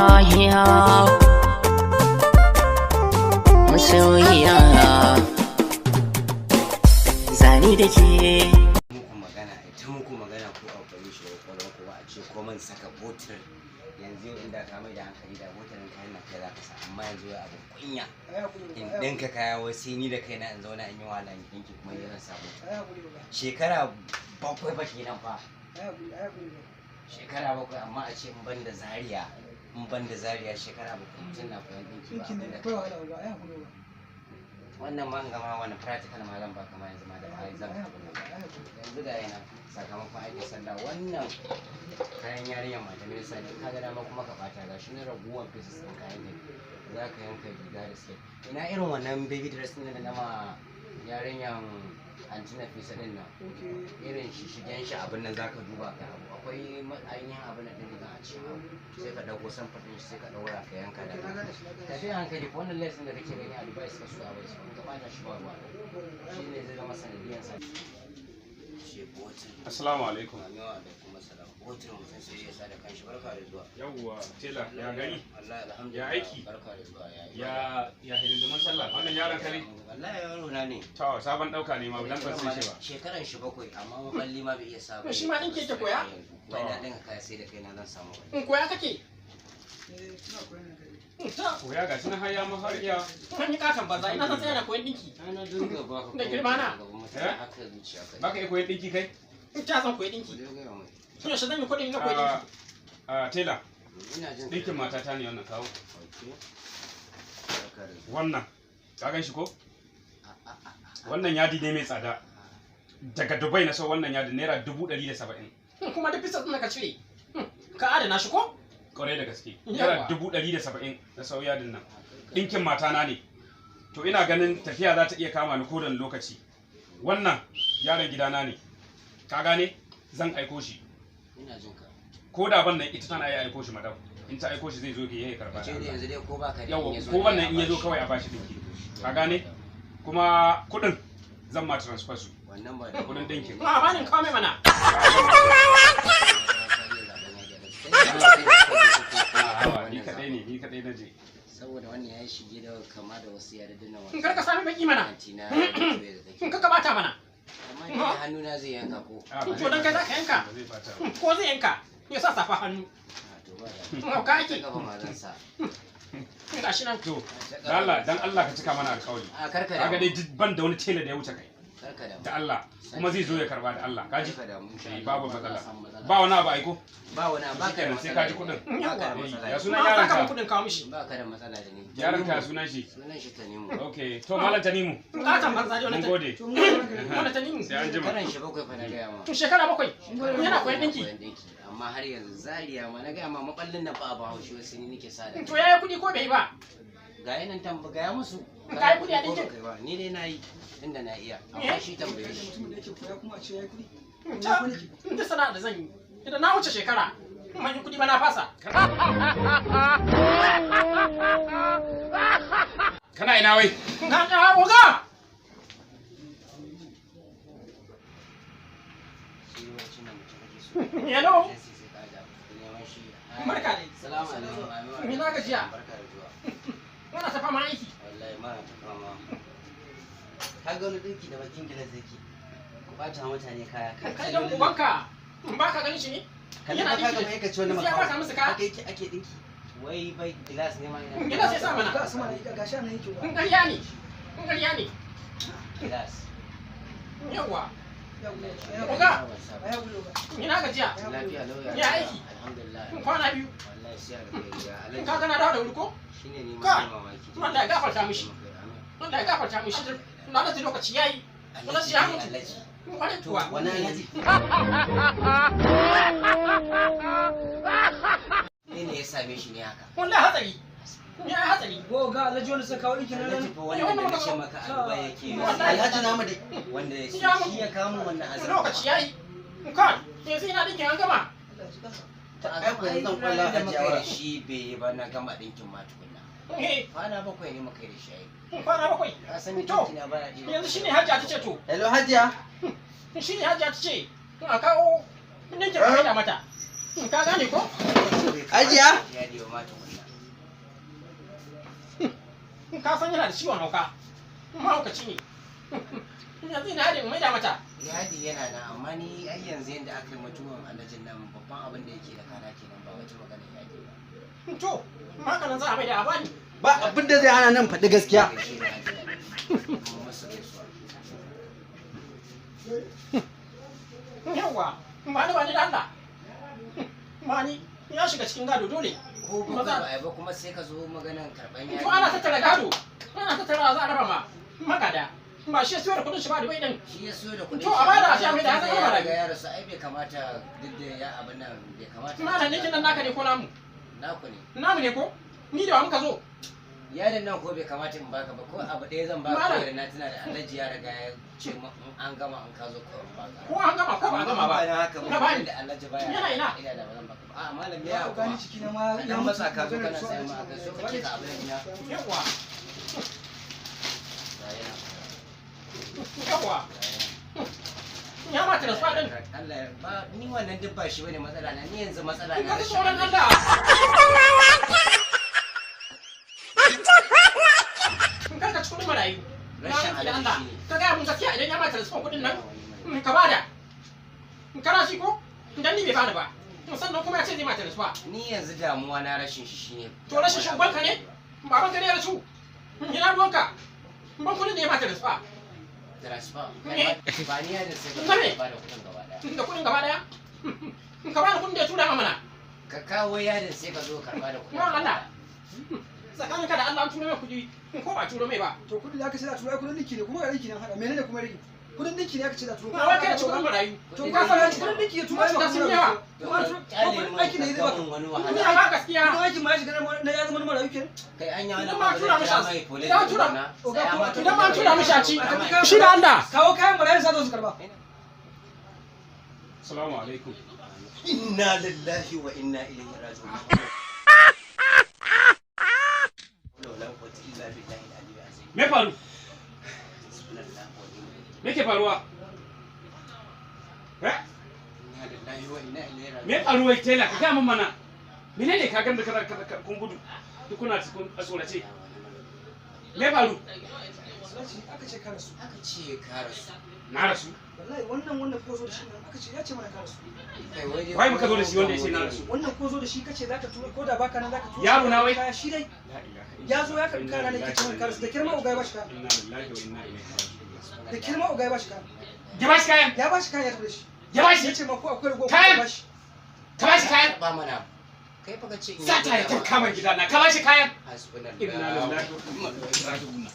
Ya masoyiya, zani da ke. Muku magana, ai ta muku magana ko a bari shi ko ko ba a ce ko man saka botir. Yanzu yau inda ka mai da hankali da botirin kayan nan kai za ka sa, amma yanzu ya abu kunya in ɗinka kaya wai sai ni da kaina in zauna in yi wahala in ɗinki kuma ni zan sa botir. Shekara 7 ba kenan fa, shekara 7, amma a ce in ban da Zaria, in ban da Zaria shekara 7 mutum na koyan ɗinki ba abin da. Wannan ma in gama wani practical ma zan baka ma yanzu ma da ai zan abin nan. Yanzu ga yana sakamakon aikin sanda, wannan kayan yarinyar mata minista ne, ka ga dama kuma ka bata. Ga shi na raguwar pieces ɗin kayan ne za ka yanka riga da skirt. Ina irin wannan baby dress ɗin da na ma yarinyar Antina Fisa ɗin nan, irin shi shigen shi abin nan za ka duba ka abu akwai ainihin abin nan ɗin riga a cikin abu, sai ka ɗauko samfur ɗin shi sai ka ɗaura ka yanka da tafi hankali. Ko wannan lesson da kake gani a Dubai suka so a bai su, in ka bata shi ba ruwa, shi ne zai zama sanadiyan sa ce botin. Assalamu alaikum. Amin wa alaikum assalam. Botin mutum sai ya sa da kanshi. Barka da zuwa. Yawwa, tela, ya gari? Wallahi alhamdulillah. Ya aiki? Barka da zuwa, ya. Ya hidindimun sallah. Wannan yaron ka ne? Wallahi yaro na ne. To, sabon ɗauka ne ma, dan ban san shi ba. Shekaran shi 7 amma maballi ma bai iya sa ba. Shi ma ɗinki yake koya? Wai na ɗinka kaya sai da kaina zan samu wani. In koya kake? Ta. Koya ga shi nan har ya ma har iya. Kan yi katon banza, ina san sai yana koyan dinki. Ana dinga baka Da girma na. gaban mutane Eh? haka zuciya kai. Baka iya koyan ɗinki kai? In ta san koyi dinki. Ku dai gaya mai. Tun yaushe zan yi kuɗin na koyi dinki? Ah, tela, Ina jin ka. ɗinkin matata ne wannan, kawo. Okay. Barka da zuwa. Wannan, ka gan shi ko? Wannan yadi ne mai tsada. Daga Dubai na so wannan yadi, ₦170,000. Kuma duk bisa ɗin da ka cire. Ka adana shi ko? Kwarai da gaske. Yawa. ₦170,000 na sau yadin nan. Ɗinkin matana ne. To ina ganin tafiya za ta iya kama ni kowane lokaci. Wannan yaron gidana ne. Ka gane? Zan aiko shi. Ina jin ka. Ko da ban nan ita tana iya aiko shi, madam. In ta aiko shi zai zo ya karba. Ka ce dai yanzu dai ko baka da Yawa, in ya zo ko dai wannan a in ya zo bashi. kawai a bashi dinki. Ka gane? Kuma kuɗin zan ma transfer su. Wannan ba da Kuɗin dinkin. A bani kawo mai mana. A'a, ni kaɗai ne, ni kaɗai na je. Saboda wannan ya shige da kama da wasu yarduna. In kar ka sami baki mana. Antina da take. In ka bata mana. Amma ni hannuna zai yanka ko? A'a, ba To dan kai za ka yanka. Ba zai bata ba. Ko zai yanka. Ya sa safa hannu. A to ba da. Ka ake. Ta kafa ma zan sa. Ga shi nan. To, da Allah, dan Allah ka cika mana alƙawari. A karka Kaga da. dai duk ban da wani tela da ya wuce kai. Karka da. Da Allah, kuma zai zo ya karba da Allah. Kaji? Karka damu, insha Eh, Allah, babu ba za a matsala. samu matsala. Ba wani abu aiko. Ba wani abu, ba ka da Shikenan, sai matsala ka ji da kuɗin. ni. Ba ka da Eh, matsala. ya Da sunan Ma yaron saka ka? mun kuɗin kawo mishi. ni. Ba ka da matsala da ni. Yaron ka sunan shi? Sunan shi Tanimu. Okay, to Malam Tanimu. Katon banza dai Mun wannan. gode. Wannan Tanimu. Sai an jima. Shekaran shi 7 fa na gaya ma. Tun shekara 7. Yana koyan dinki. Koyan dinki. Amma har yanzu Zaria ma na gaya ma maballin nan fa abu haushi wasu ni nake sa da. To yayi kuɗi ko bai yi ba? Ga yanan tamba gaya musu. Ka yi kuɗi a Ko dinkin? baka yi ba. Ni dai na yi tunda na iya. Amma shi tambaye shi. Ta. Duk sana'a da zan yi. Idan na wuce shekara. Ban yi kuɗi ba na fasa. Kana ina wai? Ka ga oga. Shi wancan nan mutum kake so. Hello. Sai sai ka ga neman shi. Barka dai. Salamu alaikum. Amin wa Ina gajiya? Barka da zuwa. Muna ta fama aiki. Wallahi mara ta fama. Ka ga wani dinki da bakin gilas yake. Ku bata mutane kaya. Kai dan ubanka. Ba ka ganin shi ne? Kalli Yana fa ka dinki. ga ma'aikaci wani Sai ya makaho. bata musu kaya. Haka yake ake dinki. Wai bai gilas ne ma ina. Gilas ya sa mana. In ƙarya ne. In ƙarya ne. Gilas. Yawwa. Oga. Ina gajiya. Lafiya lauya. Ya aiki? Alhamdulillah. In kwana biyu. Wallahi sai alkhairi ya In ka alaji. gana dawo da wuri ko? Shine ne Kai. ma mamaki. Allah ya gafarta mishi. Allah ya gafarta mishi. Na da lokaci yayi. Alhaji ya mutu. Alhaji. Kwarai To kuwa. wani alhaji? Ne ne ya same shi ne haka? Wallahi hatsari. Ya yi hatsari. Alhaji fa wannan da nace maka a Dubai yake. Wallahi. Alhaji namu dai wanda ya Ya mutu. shi ya kawo min wannan azaba. Lokaci yayi. Kai, yanzu ina dinkin an gama. To a gama Ai, zan zan kwalla kwalla da muka yi da ajiya. shi bai yi ba na gama ɗinkin ma tukunna. Eh, Kwana 7 ne muka yi da shi ai. kwana 7. Ka san ni To, ɗinki na bana ɗiba. Yanzu shine Hajiya ta ce to. Hello Hajiya. Shine Hajiya ta ce a kawo ninkin ka da mata. Ka gane ko? Hajiya. Ya ɗiba ma tukunna. san yana da ciwon hauka. Mahaukaci ne. Yanzu ina yadin maida mata. Yadi yana nan, amma ni ai yanzu yanda aka yi mutuwan alhajin nan, babban abin da yake da kana kenan, ba wata magana yadi ba. To, haka nan za a maida a bani. Ba abin da zai hana nan faɗi gaskiya. Gaishe da hajiya. Kuma masu gaisuwa. Yawwa, ba ni ba ni da Allah. Ba ni, ya shiga cikin gado dole. Ko ba Maza- ba ai ba, kuma sai ka zo maganan karban yadi. To ana tattara gado, ana tattara za a raba ma magada. Ba shi ya siyo da kudin shi ba da bai din. Shi ya siyo da kuɗin To, shi, a bada amma a sha mai da ya zama ya marayu. riga ya rasu, ai bai kamata duk da ya abin nan bai kamata. Malam ne nan naka ne ko namu? Naku ne. Namu ne ko? Ni da wa muka zo? Yarin nan ko bai kamata in baka ba, ko abu ɗaya zan baka Malam. kawai da na tuna da alhaji ya riga ya ce min in an gama in ka zo ko in baka. Ko an gama ko ba a gama ba. Amma haka Ka bani. da alhaji baya. Yana ina? Ina da ba zan baka ba. A'a malam ya Ya kuma. gani ciki na ma Ka dan matsa ka zo kana sayan ma aka so kake ka abin nan. Yawwa, Ga yana. yawwa. Ya ma transfer din. Allah ya ba ni wannan duk ba shi bane matsala na, ni yanzu matsala In na ka ji rashin tsoron alhaji. Allah. In kar ka ci kudin marayu. Na Rashin rantse da alhaji Allah. shine. Ka gaya mun gaskiya, idan ya ma transfer kudin nan, ka bada. In kana shi ko? Idan ni bai bani ba. Sannan kuma ya ce zai ma transfer. Ni yanzu damuwa na rashin shi shine. To rashin shi ubanka ne? Babanka ne ya rasu? Ina ruwanka? Ban kudin da ya ma transfer. Transfer. Ne? Ba ni yadda sai ka Ne? ba da kuɗin gaba ɗaya. Da kudin gaba daya? Ka bani kudin da ya tura ma mana. Ka kawo yadin sai ka zo karɓa da kuɗin. Yawan Allah. Tsakaninka da Allah, an turo mai kudi ko ba turo mai ba. To kudin da aka ce za a turo ai kudin dinki ne, kuma ga dinki nan hada menene kuma rage? Kudin dinki ne aka ce za a turo. Ba wai kai da ci kudin marayu. To ka fara kudin dinki ya turo ai ba Mutane sun yawa. Kuma an turo ko kudin aikin ne zai baka. Wani Ni wahala. a ba gaskiya. Kudin aikin ma ya shiga na ya zama na marayu kenan. Kai an yi wani Idan ma abu tura da mishi kira a- mai police idan tura- tukuna. Oga, Sai kuma- ma Idan ma tura mishi a ci. A Shi da Allah. Kawo kayan marayu sa zo su karba. Assalamu alaikum. Inna lillahi wa inna ilaihi raji'un. La quwwata illa billahi al-aliyyil azim. Me faru? Hasbunallahu wa ni'mal wakeel. Me ke faruwa? Eh? Inna lillahi wa inna ilaihi raji'un. Me faru wai tela ka gaya min mana? Menene ka ganda kaza kaza kun gudu? Duk kuna cikin a tsorace. Me faru? Alhaji aka ce ka rasu. Aka ce ka rasu. Na rasu. Wallahi wannan wanda ko zo da shi nan aka ce ya ce mana ka rasu. Kai wai dai Wai muka zo da shi wanda ya ce na rasu. Wannan ko zo da shi kace zaka turo ko da baka nan zaka turo. Yaro na wai? Kaya shi dai La ilaha illallah. ya zo ya karbi kaya na yake ce mana ka rasu, da kirma uga ya bashi kaya. Inna lillahi wa inna ilaihi raji'un. Da kirma uga ya bashi kaya. Ya bashi kayan. Ya bashi kaya ya tafi da shi. Ya bashi. Ya ce ma ko akwai rago ko Kayan! ya bashi. Ka bashi kayan. Ba mana. Kai fa ka ce in Sata ya tafka man gidana. Ka bashi kayan. Hasbunallahu. Inna lillahi wa inna ilaihi raji'un.